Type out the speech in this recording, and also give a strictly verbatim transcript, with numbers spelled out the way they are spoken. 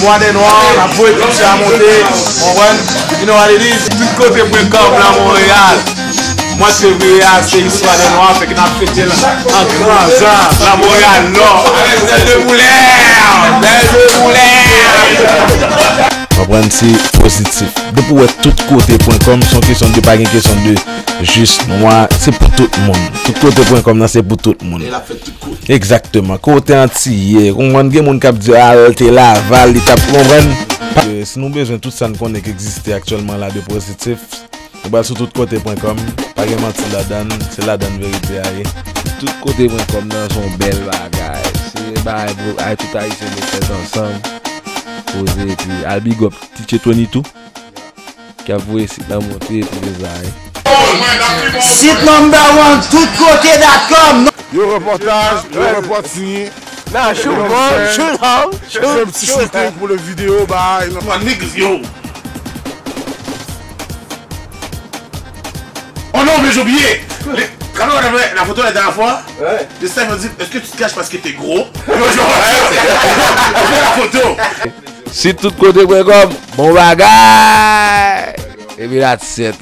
Swadè Nwa, n ap voye tout sa monte, konprann? You know what it is? Tout kote pwen kòm nan Monreyal. Mwa fevriye a, se istwa dè nwa, fèk n ap fete l an gran jan nan Monreyal Nò. Avèk bèl de koulè! Bèl de koulè! Konprann, se pozitif. Depi w wè tout kote pwen kòm, se yon kesyon de, pa gen kesyon de jis nwa, se pou tout moun. Tout kote pwen kòm nan, se pou tout moun. E l ap fèt tout kote. Egzakteman. Kote Antiyè, konprann, gen moun k ap di, "Ah, l te Laval, li t ap," konprann. Pa- Eh, si nou bezwen tout sa n konnen k egziste aktyèlman la de pozitif, nou pral sou tout kote pwen kòm. Pa gen manti ladan l, se ladan l verite a ye. Tout kote pwen kòm nan se yon bèl bagay. Se bagay pou ay tout Ayisyen met tèt ansanm, poze, epi al big up T J Tony tou, k ap voye sit la monte, epi se sa ye. Sit number one, tout kote dot com. Yo, repòtaj, yo, repòt fini. Nan, shoot, bro. Shoot, ho. Shoot, shoot. Fè yon ti shooting pou le video, bay. Come on, niggas, yo. Oh non, men j'ai oublié. Quand on avait la photo la dernière fois, le staff m'a dit, "Est-ce que tu te caches parce que t'es gros?" Yo, genre, on fait la photo. Si tout kote pwen kòm, bon bagay. Epi that's it.